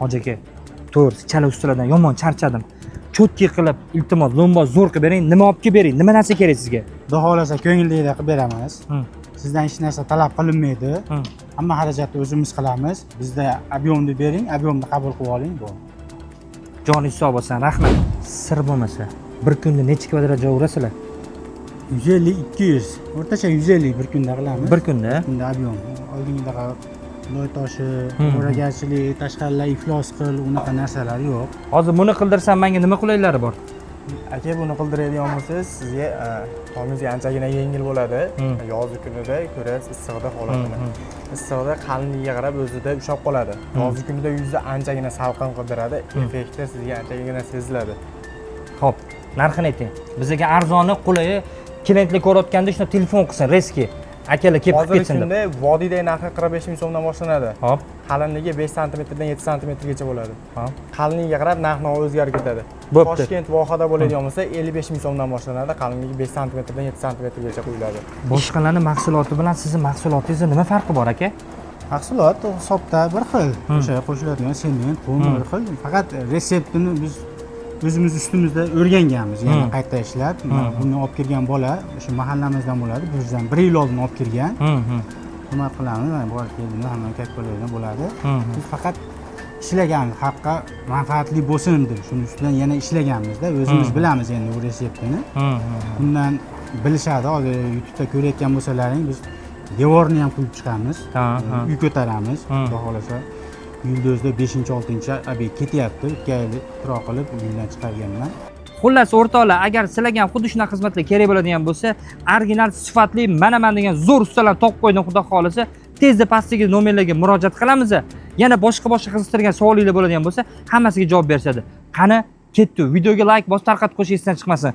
Hoji aka, to'g'risi, chala ustalardan yomon charchadim. Чётко qilib, iltimos, lo'mboz zo'r qilib bering. Nima olib kelib bering? Nima narsa kerak sizga? Xudo xohlasa, ko'ngildagidek qilib beramiz. Sizdan hech narsa talab qilinmaydi. Hamma xarajatni o'zimiz qilamiz. Bizda объем ni bering, объем ni qabul qilib oling, bo'ldi. Joningiz sog' bo'lsin, rahmat. Sir bo'lmasa, bir kunda necha kvadrat joy urasizlar? 150, 200, o'rtacha 150 bir kunda qilamiz. Bir kunda? Kunda объем. Oldingidaqa loy toshi, o'ragarchilik, tashqarilar iflos qil, unaqa narsalar yo'q. Hozir buni qildirsam, menga nima qulayliklari bor? Aka, buni qildiradigan bo'lsangiz, sizga tomingizga anchagina yengil bo'ladi. Yozgi kunida ko'rasiz issig'ida holatini. Issig'ida qalinligiga qarab o'zida ushlab qoladi. Yozgi kunida yuzni anchagina salqin qildiradi, effekti sizga anchagina seziladi. Xo'p, narxini ayting. Bizga arzoni, qulayi, klientlar ko'rayotganda shuni telefon qilsin, резкий. Akalar kelib qilib Hozirgi ketsin deb. kunda vodiydagi narxi 45 000 so'mdan boshlanadi. Qalinligi 5 santimetrdan 7 santimetrgacha bo'ladi. Qalinligiga qarab narx navo o'zgarib ketadi. Bo'pti. Toshkent vohada bo'ladigan bo'lsa, 55 000 so'mdan boshlanadi, qalinligi 5 santimetrdan 7 santimetrgacha quyiladi. Boshqalarning mahsuloti bilan sizni mahsulotingizni nima farqi bor, aka? Mahsulot hisobda bir xil, o'sha qo'shiladigan sement, qum bir xil, faqat retseptini biz o'zimiz ustimizda o'rganganmiz yana qayta ishlab. Buni olib kelgan bola o'sha mahallamizdan bo'ladi, bizdan bir yil oldin olib kelgan. Hurmat qilamiz, mana borib keldim, hamma kattalardan bo'ladi. Biz faqat ishlaganmiz, xalqqa manfaatli bo'lsin deb shuni ustidan yana ishlaganmizda. O'zimiz bilamiz endi bu retseptini. Bundan bilishadi, hozir YouTubeda ko'rayotgan bo'lsalaring, biz devorni ham quyib chiqamiz, Ha, ha. uy ko'taramiz. Xudo xohlasa, iyulda o'zida beshinchi, oltinchi obyekt ketyapti. O'tgan yili ixtiro qilib, uydan chiqarganman. Xullas, o'rtoqlar, agar sizlarga ham xuddi shunaqa xizmatlar kerak bo'ladigan bo'lsa, original, sifatli, manaman degan zo'r ustalarni topib qo'ydim, xudo xohlasa. Tezda pastdagi nomerlarga murojaat qilamiz. Yana boshqa boshqa qiziqtirgan savolinglar bo'ladigan bo'lsa, hammasiga javob berishadi. Qani, ketdi. Videoga layk bosib, tarqatib qo'yish esdan chiqmasin.